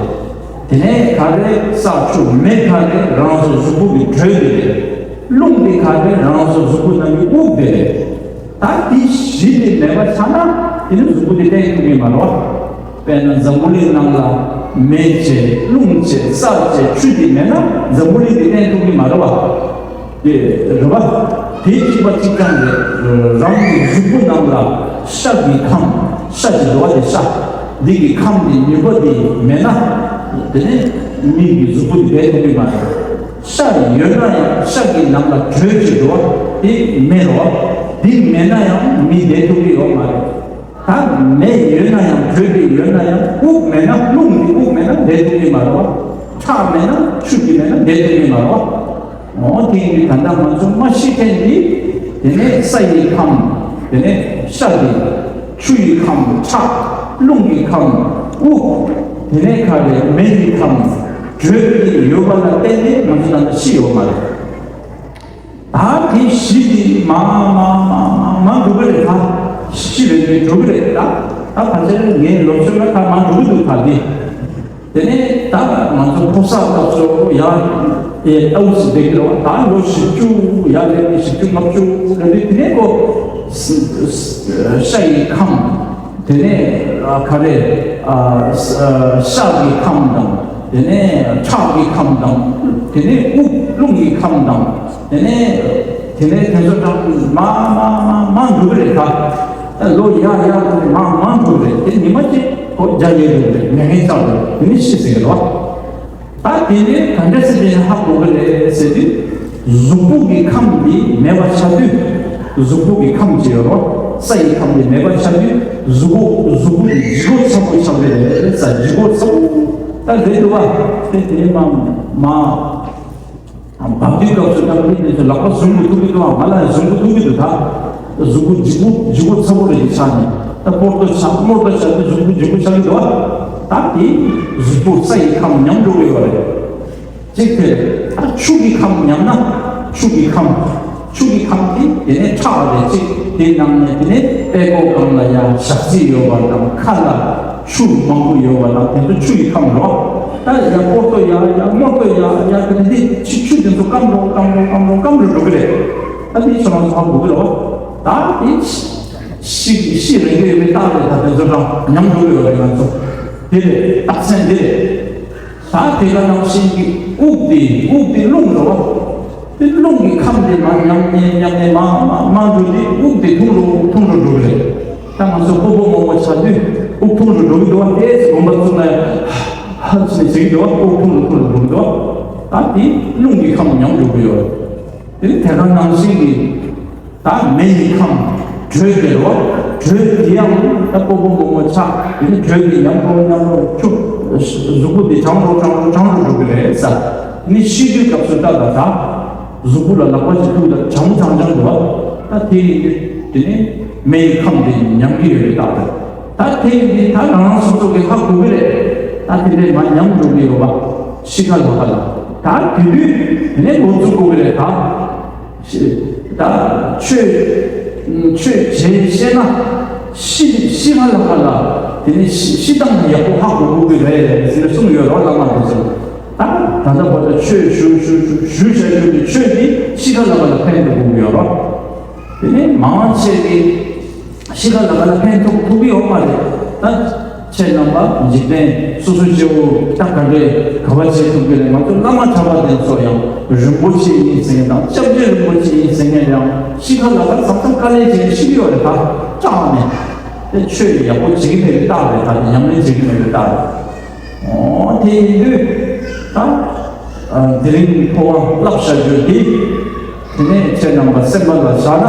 དེ་ནས་ག་རེ། ས་ཆུ་མེ་ག་རེ། རང་ཚོ་གཟུགས་པོ་གི་དྲོད་དེ་རེད། རླུང་དེ་ག་རེ། རང་ཚོ་གཟུགས་པོ་ནང་གི་དབུགས་དེ་རེད། ད་དེ་བཞི་དེ་མེད་པ་ཆགས་ན་དེ་ནི་གཟུགས་པོ་དེ་བརྟན་ཐུབ་ཀྱི་མ་རེད་པ། དཔེར་ན་འཛམ་བུ་གླིང་ནང་ལ་མེ་བྱས། རླུང་བྱས། ས་བྱས། ཆུ་དེ་མེད་ན་འཛམ་བུ་གླིང་དེ་བརྟན་ཐུབ་ཀྱི་མ་རེད་པ། དེ་རེད་པ། དེ་གཅིག་པ་གཅིག་རྐྱང་རེད། རང་གི་གཟུགས་པོ་ནང་ལ་ཤ་གི་ཁམས། ཤ་ཅིག་འདུག་པ། དེ་ཤ་འདི་གི་ཁམས་དེ་ནུས་པ་དེ་མེད་ན་དེ་ནས་མི་གི་གཟུགས་པོ་དེ་བརྟན་ཐུབ་ཀྱི་མ་རེད། ཤ་ཡོད་ན་ཡང་ཤ་གི་ནང་ལ་དྲོད་ཅིག་འདུག་པ། དེ་མེ་རེད་པ། དེ་མེད་ན་ཡང་མི་བརྟན་ཐུབ་ཀྱི་ཡོད་མ་རེད། ད་མེ་ཡོད་ན་ཡང་། དྲོད་དེ་ཡོད་ན་ཡང་། དབུགས་མེད་ན། རླུང་གི་དབུགས་མེད་ན་བརྟན་ཐུབ་ཀྱི་མ་རེད་པ། ཁྲག་མེད་ན། ཆུ་དེ་མེད་ན་བརྟན་ཐུབ་ཀྱི་མ་རེད་པ། འོ་དེ་ཡིན་དུས་ད་ལྟ་ང་ཚོ་མ་ཤི་མཁན་དེ། དེ་ནས་ས་ཡི་ཁམས། དེ་ནས་ཤ་དེ། ཆུ་ཡི་ཁམས། ཁྲག་རླུང་གི་ཁམས། དབུགས། དེ་ནས་ག་རེ། མེ་ཡི་ཁམས། དྲོད་དེ་ཡོད་པ་ལ་བརྟེན་ནས་ང་ཚོ་ད་ལྟ་ཤི་ཡོད་མ་རེད། ད་དེ་བཞི་དེ་མ་མ་མ་མ་མ་འགྲོ་གི་རེད། ད་ཤི་རེད་འགྲོ་གི་རེད། ད་ད་ཕལ་ཆེར་ངའི་ལོ་ཚོད་ལ་ད་མ་འགྲོ་གི་འདུག་ད་དེ། དེ་ནས་ད་ང་ཚོ་ཕོ་གསར་སྐབས་སུ་ཡར་དེ་ཨའུ་ཙི་བསྡད་ཀྱི་རེད་པ། ད་ལོ་བཞི་བཅུ་ཡར་སླེབས་ནས་བཞི་བཅུ་ལྔ་བཅུ་ལ་དེ་ནས་ཁོ་ཤ་ཡི་ཁམས། དེ་ནས་ཨ་ག་རེ། ཨ་ཤ་གི་ཁམས་དང་། དེ་ནས་ཁྲག་གི་ཁམས་དང་། དེ་ནས་དབུགས་རླུང་གི་ཁམས་དང་། དེ་ནས་དེ་ནས་དེ་ཚོ་ད་མ་མ་མ་མ་འགྲོ་གི་རེད། ད་ལོ་ཡར་ཡར་འགྲོ་གི་མ་མ་འགྲོ་གི་རེད། དེ་ཉི་མ་གཅིག་ཁོ་རྒྱ་ཡལ་འགྲོ་གི་རེད། མེ་ངན་ཆགས་འགྲོ་གི་རེད། དེ་ནས་ཤི་ཟེར་གི་རེད་པ། ད་དེ་ནས་ག་འདྲ་སེ་དེ་ཧ་གོ་གི་རེད་ཟེར་དུས། གཟུགས་པོ་གི་ཁམས་འདི་མེད་པ་ཆགས་དུས། གཟུགས་པོ་གི་ཁམས་ཅིག་ཡོད་རེད་པ། ས་ཡི་ཁམས་འདི་མེད་པ་ཆགས་དུས། གཟུགས་པོ་གཟུགས་པོ་འདི་ལྗིད་ཁོག་ཚ་པོ་ཆགས་ཀྱི་རེད་ཟེར། ལྗིད་ཁོག་ཚ་པོ་ད་རེད་འདུག་པ། དེ་དེ་མ་མ་འབབ་དུས་སྐབས་སུ་ད་མི་དེ་ཚོ་ལག་པ་ཟུང་དུ་ཐུག་གི་འདུག་ཨ་མ་ལ་ཟུང་དུ་ཐུག་གི་འདུག་ད་གཟུགས་པོ་ལྗིད་པོ་ལྗིད་པོ་ཚ་པོ་རེད་ཆགས་ནས། ད་སྤོར་ཏོ་ཆགས་སྨོར་ཏོ་ཆགས་དུས་གཟུགས་པོ་ལྗིད་པོ་ཆགས་ཀྱི་འདུག་ཨ། ད་དེ་གཟུགས་པོ་ས་ཡི་ཁམས་ཉམས་འགྲོ་གི་ཡོད་རེད། གཅིག་དེ་ད་ཆུ་གི་ཁམས་ཉམས་ན་ཆུ་གི་ཁམས་ཆུ་གི་ཁམས་དེ་དེ་ནས་ཁྲག་རེད། གཅིག་དེ་ནང་ནས་དེ་ནས་པད་ཀོ་སྒང་ལ་ཡ་ཞག་རྩི་ཡོད་པ་དང་ཁ་ལ་ཆུ་མང་པོ་ཡོད་པ་དང་དེ་ཚོ་ཆུ་ཡི་ཁམས་རོ། ད་ཡ་ཀོ་ཏོ་ཡ་ཡ་མོ་ཏོ་ཡ་ཡ་དེ་ནས་དེ་ཆུ་ཆུ་དེ་ཚོ་སྐམ་རོ་སྐམ་རོ་སྐམ་རོ་སྐམ་རོ་འགྲོ་གི་རེད། ད་དེ་ཆུ་ལ་ཚ་དགོས་གི་རོ། ད་དེ་ཤི་ཤི་རེ་གི་ཡོད་པའི་རྟགས་རེད། ད་དེ་ཚོ་རང་ཉམས་འགྲོ་གི་ཡོད་རེད། ང་ཚོ་དེ་རེད། རྟགས་མཚན་དེ་རེད། ད་དེ་ག་ནང་བཞིན་གྱི་དབུགས་དེ་དབུགས་དེ་རླུང་རེད་བ། དེ་རླུང་གི་ཁམས་དེ་མར་ཉམས་ནས་ཉམས་ནས་མར་མར་མར་འགྲོ་དུས་དབུགས་དེ་ཐུང་རུ་ཐུང་རུ་འགྲོ་གི་རེད། ད་ང་ཚོ་སྤོ་བོ་མོ་མོ་ཆགས་དུས་དབུགས་ཐུང་རུ་འགྲོ་གི་འདུག་བ། དེ་ཚོ་དགོངས་པ་བཙུགས་ན་ཡང་ཧ་ཧ་ཟེར་ནས་བྱེད་ཀྱི་འདུག་བ། དབུགས་ཐུང་རུ་ཐུང་རུ་འགྲོ་གི་འདུག་བ། ད་དེ་རླུང་གི་ཁམས་ཉམས་འགྲོ་གི་ཡོད་རེད། དེ་ནི་དེ་ག་ནང་བཞིན་གྱི་ད་མེ་ཡི་ཁམས་དྲོད་དེ་རོ། དྲོད་དེ་ཡང་ད་སྤོ་བོ་མོ་མོ་ཆགས་དེ་ནི་དྲོད་དེ་ཉམས་རོ་ཉམས་རོ་ཆུ་གཟུགས་པོ་དེ་གྲང་རོ་གྲང་རོ་གྲང་རོ་འགྲོ་གི་རེད་ས། ནི་ཤི་དུས་སྐབས་སུ་ད་ད་ད་གཟུགས་པོ་ལ་ལག་པ་ཅིག་ཐུག་ད་གྲང་གྲང་གྲང་འདུག་བ། ད་དེ་ཡིན་དུས་དེ་ནི་མེ་ཡི་ཁམས་དེ་ཉམས་ཀྱི་ཡོད་རེད། ད་ད་ད་དེ་ཡིན་དུས་ད་རང་རང་སོ་སོ་གི་ཧ་གོ་གི་རེད། ད་དེ་འདྲའི་མ་ཉམས་འགྲོ་གི་ཡོད་བ། ཤི་ཁ་ལ་ཁ་ལ་ད་དེ་དུས་དེ་ནས་འགོ་འཛུགས་དགོས་ཀྱི་རེད། ད་ཤི་ད་ཆོས་ཆོས་བྱེད་ཤེས་ན་ཤི་ཤི་ཧ་ལ་ཧ་ལ་དེ་ནས་ཤི་ཤི་སྟངས་ཡག་པོ་ཧ་གོ་དགོས་ཀྱི་རེད་ཟེར་གསུངས་ཡོད་རོགས། བླ་མ་དེ་ཚོས་ད་ད་ལྟ་བར་དུ་ཆོས་ཞུ་ཞུ་ཞུ་ཞུ་བྱ་རྒྱུ་དེ་ཆོས་དེ་ཤི་ཧ་ལ་ཧ་ལ་ཕན་ཐོགས་དགོས་ཀྱི་ཡོད་རོགས། དེ་ནས་མང་ཆེ་གི་ཤི་ཁ་ལ་ཁ་ལ་ཕན་ཐོགས་ཐུབ་ཀྱི་ཡོད་མ་རེད། ད་ཁྱེད་རྣམ་པ་འཇིག་རྟེན་སོ་སོ་སྐྱེ་བོ་ད་ག་འདྲས་ག་བ་བྱེད་ཐུབ་ཀྱི་རེད། ང་ཚོ་བླ་མ་གྲྭ་པ་དེ་ཚོ་ཡང་རིན་པོ་ཆེ་ཡིན་ཟེར་མཁན་དང་སྐྱབས་རྗེ་རིན་པོ་ཆེ་ཡིན་ཟེར་མཁན་ཡང་ཤི་ཁ་ལ་ཁ་ཟང་ཟང་དཀའ་ལས་བྱས་ཤི་གི་ཡོད་རེད། ད་སྐྲག་ནས་དེ་ཆོས་ཡག་པོ་བྱེད་ཀྱི་མེད་པའི་རྟགས་རེད། ད་དེ་ཉམས་ལེན་བྱེད་ཀྱི་མེད་པའི་རྟགས་རེད། འོ་དེ་ཡིན་དུས་ད་དེ་རིང་གི་འཕོ་བ་བསླབ་བྱ་རྒྱུ་དེ། དེ་ནས་ཁྱེད་རྣམ་པ་སེམས་པ་ལ་བཞག་ན་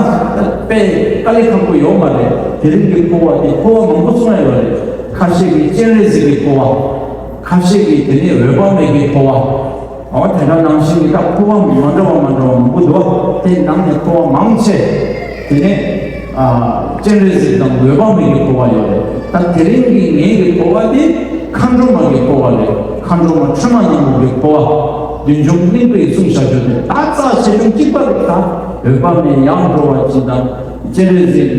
དཔེ་དཀའ་ལས་ཁག་པོ་ཡོད་མ་རེད། དེ་རིང་གི་འཕོ་བ་དེ་འཕོ་བ་མང་པོ་གསུངས་ཡ་ཡོད་རེད། ཁ་ཤས་ཀྱིས་སྤྱན་རས་གཟིགས་ཀྱི་འཕོ་བ། ཁ་ཤས་ཀྱིས་དེ་ནས་འོད་དཔག་མེད་ཀྱི་འཕོ་བ། འོ་དེ་འདྲ་ནང་བཞིན་གྱི་ད་འཕོ་བ་མ་འདྲ་བ་མ་འདྲ་བ་མང་པོ་འདུག་དེ་ནང་ནས་འཕོ་བ་མང་ཆེ་དེ་ནས་ཨ་སྤྱན་རས་གཟིགས་དང་འོད་དཔག་མེད་ཀྱི་འཕོ་བ་ཡོད་རེད། ད་དེ་རིང་གི་ངེད་ཀྱི་འཕོ་བ་དེ་མཁའ་འགྲོ་མ་གི་འཕོ་བ་རེད། མཁའ་འགྲོ་མ་ཁྲོས་མ་ནག་མོ་གི་འཕོ་བ། བདུད་འཇོམས་གླིང་པས་གསུངས་བཞག་རྒྱུ་དེ་ད་རྩ་ཆེ་ཆུང་གཅིག་པ་རེད། ད་འོད་དཔག་མེད་ཡར་འགྲོ་བ་ཅིག་དང་སྤྱན་རས་གཟིགས་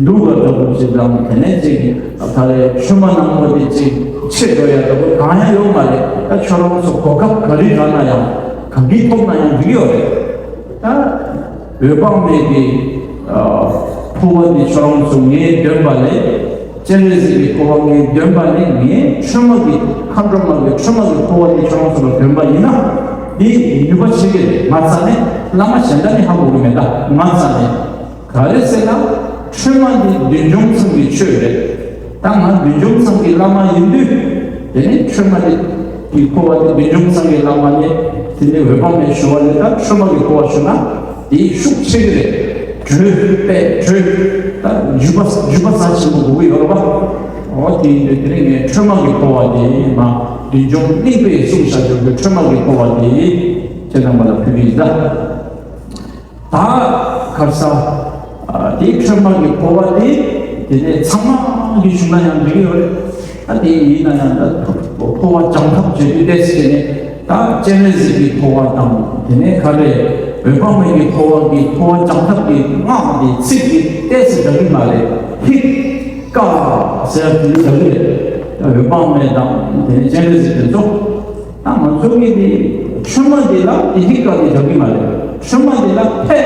འདུག་ག་འགྲོ་བ་ཅིག་དང་དེ་ནས་ཅིག་ད་རེས་ཁྲོས་མ་ནག་མོ་དེ་ཅིག་ཆེ་འགྲོ་ཡ་འདྲ་པོ་གང་ཡང་ཡོད་མ་རེད། ད་ཁྱོད་རང་ཚོ་གོ་སྐབས་ག་རེ་རག་ན་ཡང་གང་གིས་ཐོབ་ན་ཡང་འགྲིག་ཡོད་རེད། ད་འོད་དཔག་མེད་ཀྱི་འཕོ་བ་འདི་ཁྱོད་རང་ཚོ་ངས་འདོན་པ་ལས། སྤྱན་རས་གཟིགས་ཀྱི་འཕོ་བ་ངས་འདོན་པ་ལས་ངས་ཁྲོས་མ་གི་མཁའ་འགྲོ་མ་གི་ཁྲོས་མ་གི་འཕོ་བ་འདི་ཁྱོད་རང་ཚོ་ལ་འདོན་པ་ཡིན་ན། འདི་ནུས་པ་ཆེ་གི་རེད། ང་རྩ་ནས་བླ་མ་གཞན་དག་ནས་ཧ་གོ་གི་མེད། ད་ང་རྩ་ནས། ག་རེ་ཟེར་ན། ཁྲོས་མ་འདི་བདུད་འཇོམས་ཚང་གི་ཆོས་རེད། ད་ང་བདུད་འཇོམས་ཚང་གི་བླ་མ་ཡིན་དུས། དེ་ནས་ཁྲོས་མ་འདི་གི་འཕོ་བ་འདི་བདུད་འཇོམས་ཚང་གི་བླ་མ་ནས་དེ་ནས་འོད་དཔག་མེད་ཞུ་བ་ལས་ད་ཁྲོས་མ་གི་འཕོ་བ་ཞུ་ན་དེའི་ཤུགས་ཆེ་གི་རེད། དྲོད་དཔེ་དྲོད་ད་འཇུ་བ་འཇུ་བ་ཟ་ཆེན་པོ་དགོས་ཀྱི་ཡོད་རེད་པ། འོ་དེ་ཡིན་དུས་དེ་རིང་ངས་ཁྲོས་མ་གི་འཕོ་བ་དེ་མ་བདུད་འཇོམས་གླིང་པས་གསུངས་བཞག་རྒྱུ་གི་ཁྲོས་མ་གི་འཕོ་བ་དེ་ཁྱེད་རྣམ་པ་ལ་ཕུལ་གི་ཡིན་ད། ད་ག་རེ་ཟ། ཨ་དེའི་ཁྲོས་མ་གི་འཕོ་བ་དེ་དེ་ནས་ཚང་མ་གིས་ཞུ་ན་ཡང་འགྲིག་གི་ཡོད་རེད། ད་དེ་ཡིན་ན་ཡང་ད་འཕོ་བ་སྦྱང་ཐབས་བྱེད་དུས་ཏོག་ཙམ་དེ་ནས་ད་སྤྱན་རས་གཟིགས་ཀྱི་འཕོ་བ་དང་དེ་ནས་ག་རེ་འོད་དཔག་མེད་ཀྱི་འཕོ་བ་གི་འཕོ་བ་སྦྱང་ཐབས་ཀྱི་སྔགས་དེ་ཚིག་དེ་ཏོག་ཙམ་འདྲ་གི་མ་རེད། ཧིཀ་ཀ་ཟེར་བ་དེ་འདྲ་གི་རེད། ད་འོད་དཔག་མེད་དང་དེ་ནས་སྤྱན་རས་གཟིགས་དེ་ཚོ། ད་ང་ཚོ་གི་དེ་ཁྲོས་མ་དེ་ལ་དེ་ཧིཀ་ཀ་དེ་རྒྱག་གི་མ་རེད། ཁྲོས་མ་དེ་ལ་ཕེ་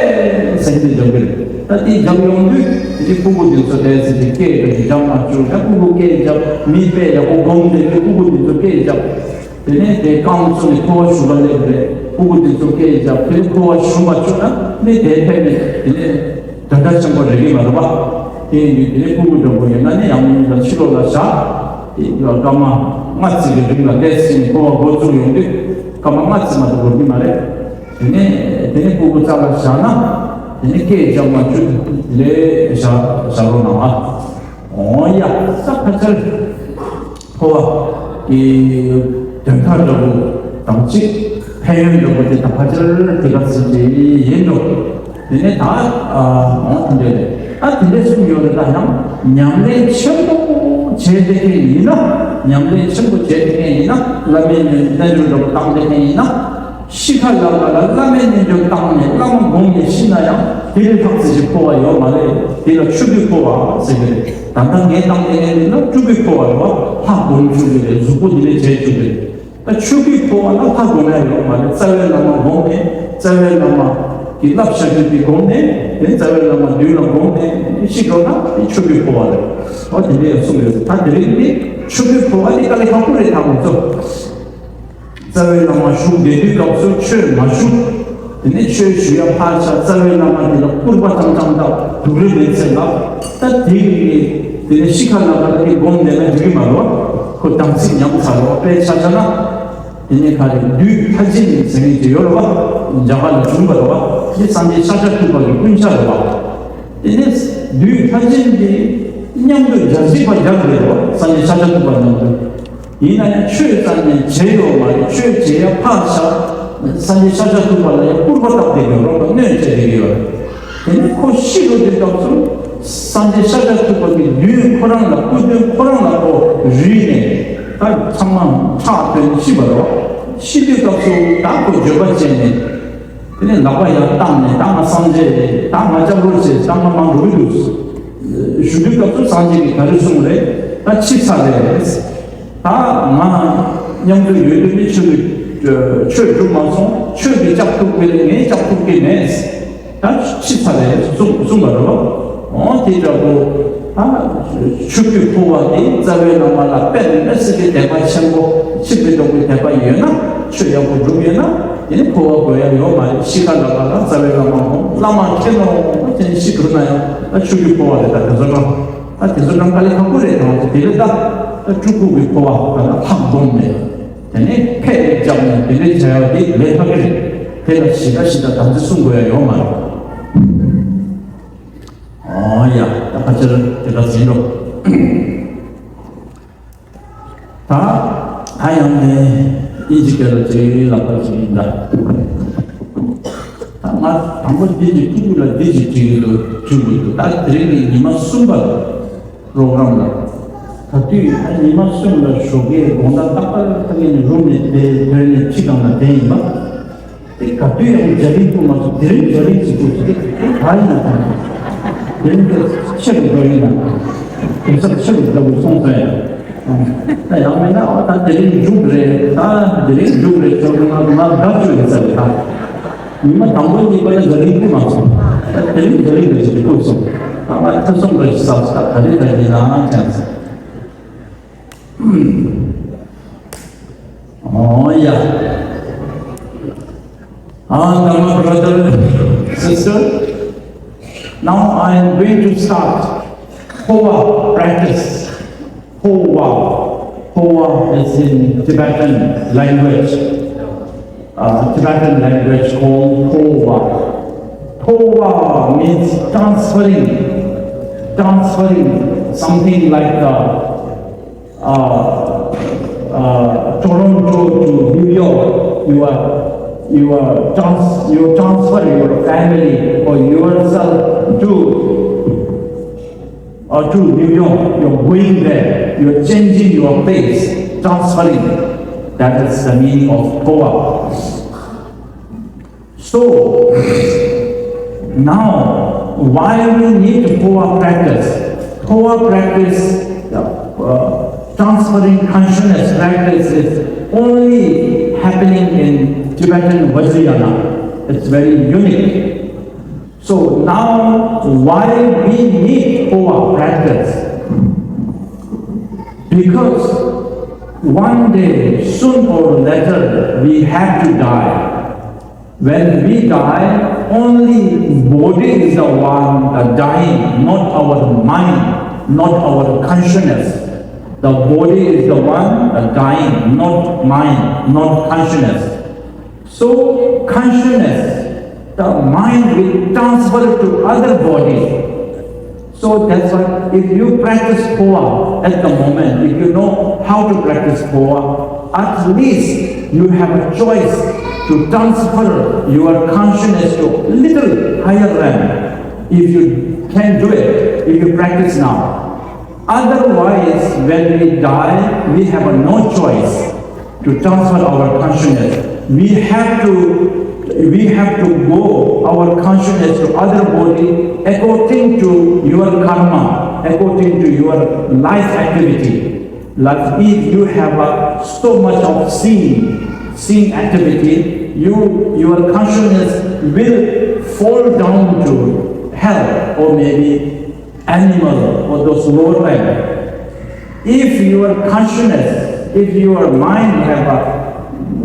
ཟེར་དེ་རྒྱག་གི་རེད། ད་དེ་རྒྱག་ཡོང་དུས་དེ་ཕྲུ་གུ་དེ་ཚོ་དེ་ཟེར་དེ་སྐད་རྒྱག་རྒྱག་མ་བཅུག་ད་ཕྲུ་གུ་སྐད་རྒྱག་མི་དཔེ་ཡག་པོ་སྒོམ་དེ་ནས་ཕྲུ་གུ་དེ་ཚོ་སྐད་རྒྱག་དེ་ནས་དེ་རྐང་བཙུགས་ནས་འཕོ་བ་ཞུ་ག་སླེབས་རེད། ཕྲུ་གུ་དེ་ཚོ་སྐད་རྒྱག་དེ་ནས་འཕོ་བ་ཞུ་མ་བཅུག་ན་ནི་དེ་ཕེབས་ནས་དེ་ནས། དོན་དག་ཆེན་པོ་རེད་གི་མ་རེད་པ། དེ་ཡིན་དུས་དེ་ནས་ཕྲུ་གུ་འདྲ་པོ་ཡོད་ན་ནི་ཡང་ལ་ཕྱི་ལོགས་ལ་བཞག་དེ་ལ་སྐར་མ་ལྔ་བཅུ་གི་རིང་ལ་ལས་ཟིན་འཕོ་བ་འགོ་བཙུགས་ཡོང་དུས་སྐར་མ་ལྔ་བཅུ་མ་གཏོགས་འགོར་གི་མ་རེད། དེ་ནས་དེ་ནས་ཕྲུ་གུ་རྩ་ལ་བཞག་ན་དེ་ནས་སྐད་རྒྱག་མ་བཅུག་ལས་བཞག་བཞག་རོགས་གནང་ཨ། འོ་ཡ་ས་ཕ་ཆར། འཕོ་བ་གི་དོན་དག་འདྲ་པོ་དང་གཅིག་ཕན་ཡོན་འདྲ་པོ་དེ་དང་ཕལ་ཆེར་དེ་ག་ཚོད་ཅིག་ཡིན་འགྲོ། དེ་ནས་ད་འོང་དེ་འདྲ་རེད། ད་དེ་འདྲ་གསུངས་ཡོད་རེད། ད་ཡང་ཉམས་ལེན་ཆེན་པོ་ བྱས་བསྡད་མཁན་ཡིན་ན། ཉམས་ལེན་ཆེན་པོ་བྱས་བསྡད་མཁན་ཡིན་ན། བླ་མའི་རྣལ་འབྱོར་འདྲ་པོ་བཏང་བསྡད་མཁན་ཡིན་ན། ཤི་ཁ་ལ་ཁ་ལ་བླ་མའི་རྣལ་འབྱོར་བཏང་ནས་བླ་མ་བསྒོམས་ནས་ཤི་ན་ཡང་དེ་ལས་ལྷག་ཙམ་ཞིག་འཕོ་བ་ཡོད་མ་རེད། དེ་ལ་ཆོས་ཀྱི་འཕོ་བ་ཟེར་གི་རེད། ད་ལྟ་ངས་བཏང་བསྡད་མཁན་འདི་ལ་སྤྲུལ་པའི་འཕོ་བ་རེད་བ། ལྷ་བསྒོམ་བཅུག་གི་རེད། གཟུགས་པོ་འདི་ནས་བྱས་བཅུག་གི་རེད། ད་ཆོས་ཀྱི་འཕོ་བ་ལ་ལྷ་བསྒོམ་ཡ་ཡོད་མ་རེད། རྩ་བའི་བླ་མ་བསྒོམས་ནས། རྩ་བའི་བླ་མ་གི་བསླབ་བྱ་རྒྱུད་དེ་བསྒོམས་ནས། དེ་རྩ་བའི་བླ་མ་མདུན་ལ་བསྒོམས་ནས་ཤི་འགྲོ་ན་དེ་ཆོས་ཀྱི་འཕོ་བ་རེད། འོ་དེ་འདྲ་ཡང་གསུངས་ཡོད། ད་དེ་རིང་འདི་ཆོས་ཀྱི་འཕོ་བ་དེ་དཀའ་ལས་ཁག་པོ་རེད། ད་ཁོང་ཚོ་རྩ་བའི་བླ་མ་བཞུགས་བསྡད་དུས་སྐབས་སུ་ཆོས་མ་ཞུ། དེ་ནས་ཆོས་ཞུ་ཡ་ཕར་བཞག་རྩ་བའི་བླ་མ་དེ་ལ་སྐུར་པ་བཏང་བཏང་དང་སྡུག་རུས་མེད་ཚད་ལ། ད་དེ་ཡིན་ནི་དེ་ནས་ཤི་ཁ་ལ་ཁ་དེ་བསྒོམས་བསྡད་ན་འགྲིག་གི་མ་རེད་བ། ཁོ་དམ་ཚིག་ཉམས་ཚར་རེད་བ། དཔེ་ཆ་བཞག་ན། དེ་ནས་ག་རེ་བདུད་ལྷ་སྦྱིན་ཟེར་མཁན་ཅིག་ཡོད་རེད་བ། རྒྱ་གར་ལ་བྱུང་བ་རེད་བ། དེ་སངས་རྒྱས་ཤཱཀྱ་ཐུབ་པ་གི་སྤུན་ཆ་རེད་བ། དེ་ནས་བདུད་ལྷ་སྦྱིན་གྱི་མཉམ་དུ་བརྒྱ་བྱིན་པ་བརྒྱ་རེད་བ། སངས་རྒྱས་ཤཱཀྱ་ཐུབ་པ་མཉམ་དུ། ཡིན་ན་ཡང་ཆོས་རྩ་ནས་བྱས་ཡོད་མ་རེད། ཆོས་བྱེད་ཡ་ཕར་བཞག་སངས་རྒྱས་ཤཱཀྱ་ཐུབ་པ་ལ་ཡང་སྐུར་པ་བཏབ་བསྡད་ཡོད་རོགས་པ་གནོད་བྱས་བསྡད་ཡོད། དེ་ནས་ཁོ་ཤི་འགྲོ་དུས་སྐབས་སུ་སངས་རྒྱས་ཤཱཀྱ་ཐུབ་པ་གི་ལུས་ཁོ་རང་ལ་སྐུ་གདུང་ཁོ་རང་ལ་ཁོ་རུལ་ནས་ད་ཚང་མ་ཁྲག་ཐོན་ཤི་བ་རོགས། ཤི་དུས་སྐབས་སུ་ད་ཁོ་འགྱོད་པ་བྱས་ནས། དེ་ནས་ལག་པ་ཡར་བཏང་ནས་ད་ང་སངས་རྒྱས་རེད། ད་ང་སྐྱབས་འགྲོ་བྱེད། ད་ང་མར་འགྲོ་གི་འདུག་ཞུ་དུས་སྐབས་སུ་སངས་རྒྱས་ཀྱིས་ག་རེ་གསུངས་རེད། ད་འཆི་ཚར་རེད། ད་ང་མཉམ་དུ་ཡོད་དུས་ནི་ཆོས་ཀྱི་ཆོས་སྒྲུབ་མ་སོང་། ཆོས་ཀྱིས་སྐྱབས་ཐུབ་ཀྱི་རེད། ངས་སྐྱབས་ཐུབ་ཀྱི་མེད། ད་འཆི་ཚར་རེད་གསུངས་གསུངས་པ་རེད་བ། འོ་དེ་འདྲ་པོ། ད་ཆོས་ཀྱི་འཕོ་བ་དེ་རྩ་བའི་བླ་མ་ལ་དཔེ་མི་སྲིད་པའི་དད་པ་ཆེན་པོ། འཆི་མེད་གདོང་པའི་དད་པ་ཡོད་ན། ཆོས་ཡག་པོ་སྒྲུབ་ཡོད་ན། དེ་ནི་འཕོ་བ་དགོས་ཡ་ཡོད་མ་རེད། ཤི་ཁ་ལ་ཁ་ལ་རྩ་བའི་བླ་མ་ཧོ་བླ་མ་མཁྱེན་ནོ། དེ་ནི་ཤི་འགྲོ་ན་ཡང་ད་ཆོས་ཀྱི་འཕོ་བ་རེད། ད་དེ་ཚོ་རང་ད་དེ་ཚོ་རང་དཀའ་ལས་ཁག་པོ་རེད། དང་དེ་ལས་ད་ད་སྤྲུལ་སྐུ་གི་འཕོ་བ་ད་ལྷ་བསྒོམས་ནས། དེ་ནས་ཕེབས་བརྒྱབ་ནས་དེ་འདྲའི་བྱ་བ་དེ་ལས་སླ་པོ་རེད། དེ་ལ་ཞེ་དྲག་ཞེ་དྲག་དམ་ཚིག་སྲུང་དགོས་ཡ་ཡོད་མ་རེད། ཨོ་ཡ། ད་ཕལ་ཆེར་དེ་ག་ཟིན་འགྲོ། ད་ད་ཡང་ནས་དབྱིན་ཇི་སྐད་ལ་བྲིས་ལབ་པ་ཞིག་ཡིན་ད། ད་ང་དང་པོ་འདི་ནི་ཕྲུ་གུ་ལ་འདི་ཞིག་བྲིས་ཡོད་དུ་བྲིས་དགོས་འདུག་ད་དེ་རིང་གི་ཉི་མ་གསུམ་པ་པྲོ་གྲམ་ལ། ག་དུས་ད་ཉི་མ་གསུམ་ལ་ཞོགས་ཀའི་དགོང་དག་རྟག་པར་ཕ་གི་ནས་རུམ་ནས་དེ་ཐོན་ནས་ཁྲིད་སྒང་ལ་བསྡད་ཡིན་པ། དེ་ག་དུས་ཡང་རྒྱ་རིགས་སྐུ་མ་སོང་། དེ་རིང་རྒྱ་རིགས་ཀྱི་སྐུ་ཞིག་དེ་ག་ཡིན་ན་དང་། དེ་རིང་དེ་ཆེ་རུ་འགྲོ་ཡིན་ན། དེང་སང་ཆེ་རུ་འགྲོ་དགོས་སོང་ཟེར། ད་ཡང་མིན་ན་ཨོ་ད་དེ་རིང་མཇུག་རེད། ད་དེ་རིང་མཇུག་རེད། ཁྱོད་ང་ང་དགའ་བཅུག་ཡིན་ཟེར་རེད། ད་ཉི་མ་དང་པོ་གཉིས་པ་ལ་རྒྱ་རིགས་སྐུ་མ་སོང་། ད་དེ་རིང་རྒྱ་རིགས་རེད་ཟེར་སྐུ་སོང་། ད་ང་ཐེ་ཚོམ་རེ་ཞིག་ཟ་སོང་། ད་ག་རེ་ད་ཡིན་ན་ཅང་ཟེར། Oh, yeah. Ah, my brother, sister, now I am going to start Phowa practice. Phowa. Phowa is in Tibetan language. Uh, Tibetan language called Phowa. Phowa means transferring, transferring something like the uh, uh, Toronto to New York, you are you are trans you transfer your family or yourself to or to New York. You're going there. You're changing your place, transferring. That is the meaning of Phowa. So, now, why we need Phowa practice? Phowa practice, uh, transferring consciousness practice is only happening in Tibetan Vajrayana. It's very unique. So now, why we need Phowa practice? Because one day, soon or later, we have to die. When we die, only body is the one, uh, dying, not our mind, not our consciousness. The body is the one, uh, dying, not mind, not consciousness. So consciousness, the mind will transfer to other body. So that's why if you practice Phowa at the moment, if you know how to practice Phowa, at least you have a choice to transfer your consciousness to a little higher realm. If you can do it, if you practice now. Otherwise, when we die, we have a no choice to transfer our consciousness. We have to, we have to go our consciousness to other body according to your karma, according to your life activity. Like if you have a, so much of sin, sin activity, you, your consciousness will fall down to hell or maybe animal or those lower level. If your consciousness, if your mind have a,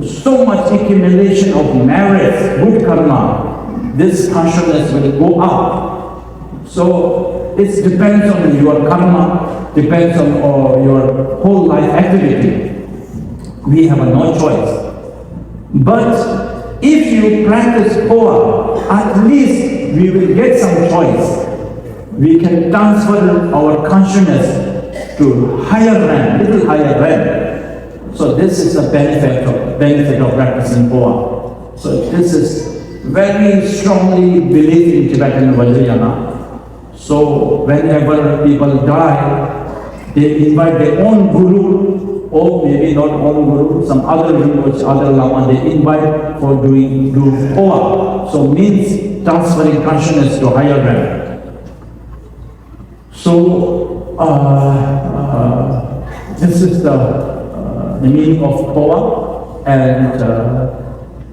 so much accumulation of merits, good karma, this consciousness will go up. So it depends on your karma, depends on uh, your whole life activity. We have a no choice. But if you practice phowa, at least we will get some choice. We can transfer our consciousness to higher realm, little higher realm. So this is the benefit of, benefit of practicing phowa. So this is very strongly believed in Tibetan Vajrayana. So whenever people die, they invite their own guru, or maybe not own guru, some other Rinpoche, other Lama, they invite for doing do phowa. So means transferring consciousness to higher realm. So uh, uh, this is the, uh, the meaning of phowa and uh,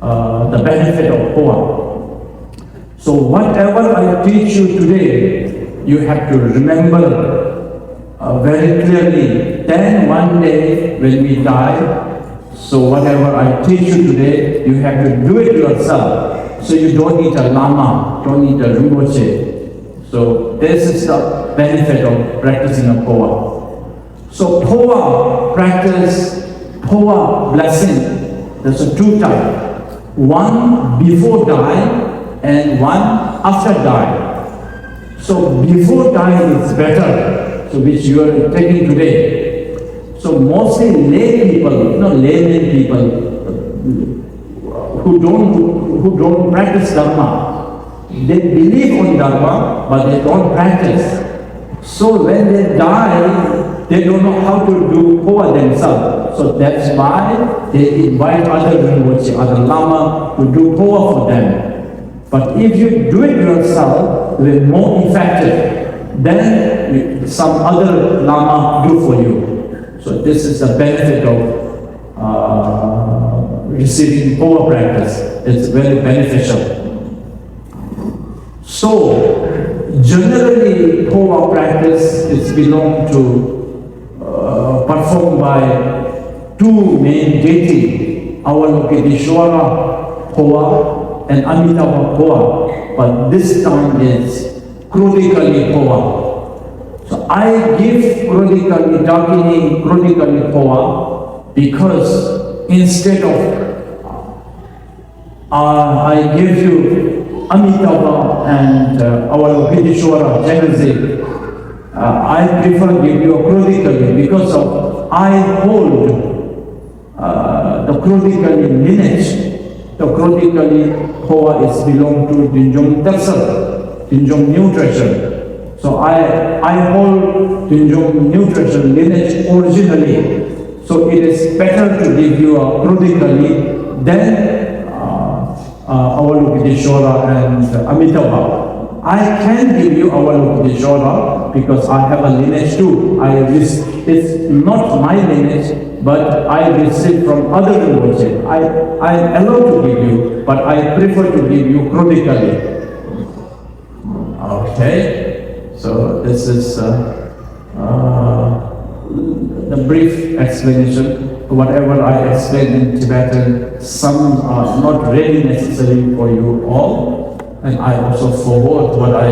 uh, the benefit of phowa. So whatever I teach you today, you have to remember uh, very clearly. Then one day when we die, so whatever I teach you today, you have to do it yourself. So you don't need a lama, don't need a rinpoche. So this is the benefit of practicing a phowa. So phowa practice, phowa blessing, there's a two type. One before die and one after die. So before die is better, so which you are taking today. So mostly lay people, you know, laymen people who don't who don't practice dharma, they believe on dharma but they don't practice. So when they die, they don't know how to do phowa themselves. So that's why they invite other Rinpoche, other Lama to do phowa for them. But if you do it yourself, it will be more effective than some other Lama do for you. So this is the benefit of uh, receiving phowa practice. It's very beneficial. So, generally, phowa practice is belong to uh, performed by two main deity, Avalokiteshvara phowa and Amitabha phowa. But this time is Krodhikali phowa. So I give Krodhikali, Dakini Krodhikali phowa because instead of uh, I give you Amitabha and uh, Avalokiteshvara Chatterjee. Uh, I prefer give you a Krodhikali because of I hold uh, the Krodhikali lineage. The Krodhikali phowa is belong to Dinjom Tersar, Dinjom New Treasure. So I, I hold Dinjom New Treasure lineage originally. So it is better to give you a Krodhikali than uh, uh, Avalokiteshvara and Amitabha. I can give you Avalokiteshvara because I have a lineage too. I rec- it's not my lineage, but I received from other Rinpoche. I I am allowed to give you, but I prefer to give you Krodhikali. Okay, so this is uh, uh, the brief explanation. Whatever I explain in Tibetan, some are not really necessary for you all, and I also forgot what I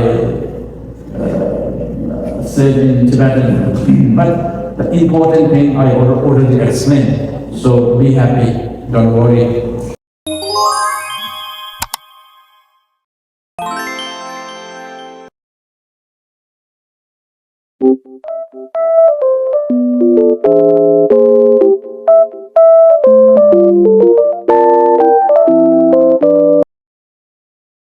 uh, said in Tibetan. But the important thing I al- already explained. So be happy, don't worry.